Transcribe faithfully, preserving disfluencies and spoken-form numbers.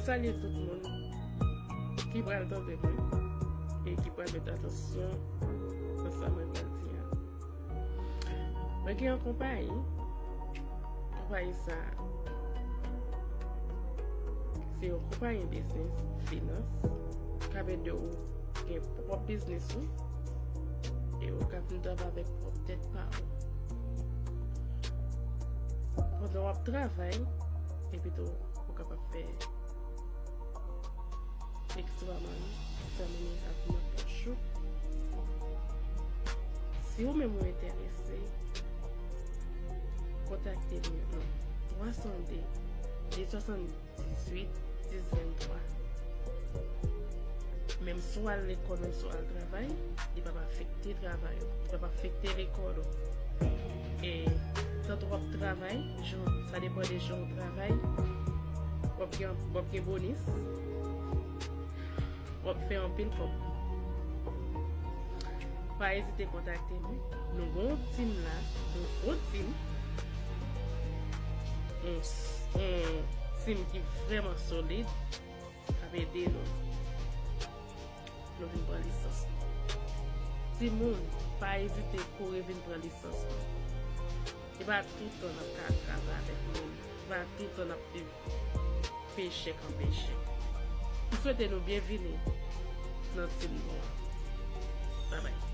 Salye tout moun ki pral tande mwen e ki pral met atansyon nan sa mwen pral di a. Mwen gen yon konpayi. Konpayi sa a, se yon konpayi biznis, finans, k ap ede w gen pwòp biznis ou e ou ka vin travay avèk pwòp tèt pa ou. Pandan w ap travay, epi tou ou kapab fè ekstra mani, ekstra mani ap nan pòch ou. Si ou menm ou enterese, kontakte m nan twa san de, de swasann dizuit, dis venntwa. Menm si w al lekòl, menm si w al travay, li p ap afekte travay ou, li p ap afekte lekòl ou. E tanto w ap travay, jan, sa depann de jan w travay, w ap gen, w ap gen bonis, w ap fè anpil kòb. Pa ezite kontakte nou. Nou gen yon tim la, yon gwo tim. Yon, yon tim ki vrèman solid, k ap ede nou. Nou vin pran lisans nou. Timoun, pa ezite kouri vin pran lisans nou. E pa tout tan n ap ka travay avèk moun. E pa tout tan n ap viv pechèk an pechèk. M swete nou byenvini nan tim nou an. Babay.